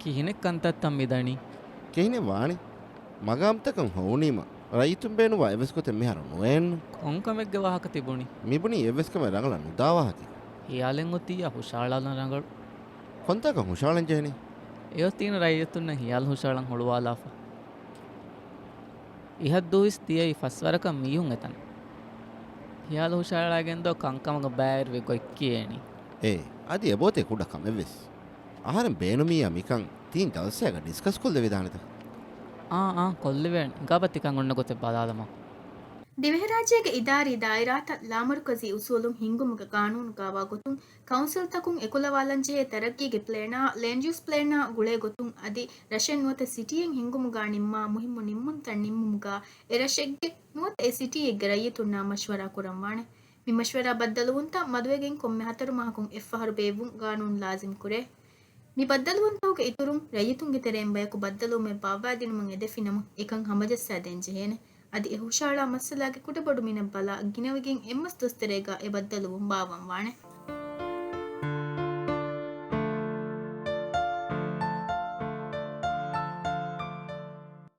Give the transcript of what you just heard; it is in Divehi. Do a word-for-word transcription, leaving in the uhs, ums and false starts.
ކިހިނެއް ކަންތައްތައް މިދަނީ؟ ކިހިނެއް ވާނީ؟ މަގާމްތަކަށް ހޮވުނީމަ ރައްޔިތުން ބޭނުންވާ އެއްވެސް ގޮތެއް މިހާރު ނުވޭން. ކޮންކަމެއްގެ ވާހަކަ ތިބުނީ؟ މިބުނީ އެއްވެސް ކަމެއް ރަނގަޅަށް ނުދާ ވާހަކައެއް. ހިޔާލެއް އޮތިއްޔާ ހުށަހަޅާލަން ރަނގަޅު. ކޮންތާކަށް ހުށަހަޅަން ޖެހެނީ؟ އެއޮތީން ރައްޔިތުންނަށް ހިޔާލު ހުށަހަޅަން ހުޅުވާލާފަ. އިހަށްދޫވިސް ދިޔައީ ފަސްވަރަކަށް މީހުން އެތަނަށް. ހިޔާލު ހުށަހަޅާގެންދޯ ކަންކަމުގަ ބައިވެރިވި ގޮތް ކިޔޭނީ. އޭ، އަދި އެބައޮތޭ ކުޑަ ކަމެއްވެސް. އަހަރެން ބޭނުމިއްޔާ މިކަން ތިން ޖަލްސާގަ ޑިސްކަސް ކޮށްލެވިދާނެތަ؟ އާ، އާ، ކޮށްލެވޭނެ. އިނގާބަ ތިކަން އޮންނަ ގޮތެއް ބަލާލަމާ. ދިވެހިރާއްޖޭގެ އިދާރީ ދާއިރާތައް ލާމަރުކަޒީ އުސޫލުން ހިންގުމުގެ ގާނޫނުގައިވާ ގޮތުން، ކައުންސިލްތަކުން އެކުލަވާލަންޖެހޭ ތަރައްގީގެ ޕްލޭނާ، ލޭންޑް ޔޫސް ޕްލޭނާ ގުޅޭ ގޮތުން އަދި ރަށެއް ނުވަތަ ސިޓީއެއް ހިންގުމުގަ ނިންމާ މުހިއްމު ނިންމުންތައް ނިންމުމުގަ އެ ރަށެއްގެ ނުވަތަ އެ ސިޓީއެއްގެ ރައްޔިތުންނާ މަޝްވަރާ ކުރަންވާނެ. މި މަޝްވަރާ ބައްދަލުވުންތައް މަދުވެގެން ކޮންމެ ހަތަރު މަހަކުން އެއްފަހަރު ބޭއްވުން ގާނޫނު ލާޒިމް ކުރޭ. މި ބައްދަލުވުންތަކުގެ އިތުރުން ރައްޔިތުންގެ ތެރެއިން ބަޔަކު ބައްދަލުވުމެއް ބާއްވައިދިނުމަށް އެދެފިނަމަ، އެކަން ހަމަޖައްސާދޭން ޖެހޭނެ. އަދި އެ ހުށަހަޅާ މައްސަލާގެ ކުޑަބޮޑު މިނަށް ބަލާ، ގިނަވެގެން އެއްމަސް ދުވަސް ތެރޭގަ އެ ބައްދަލުވުން ބާއްވަންވާނެ.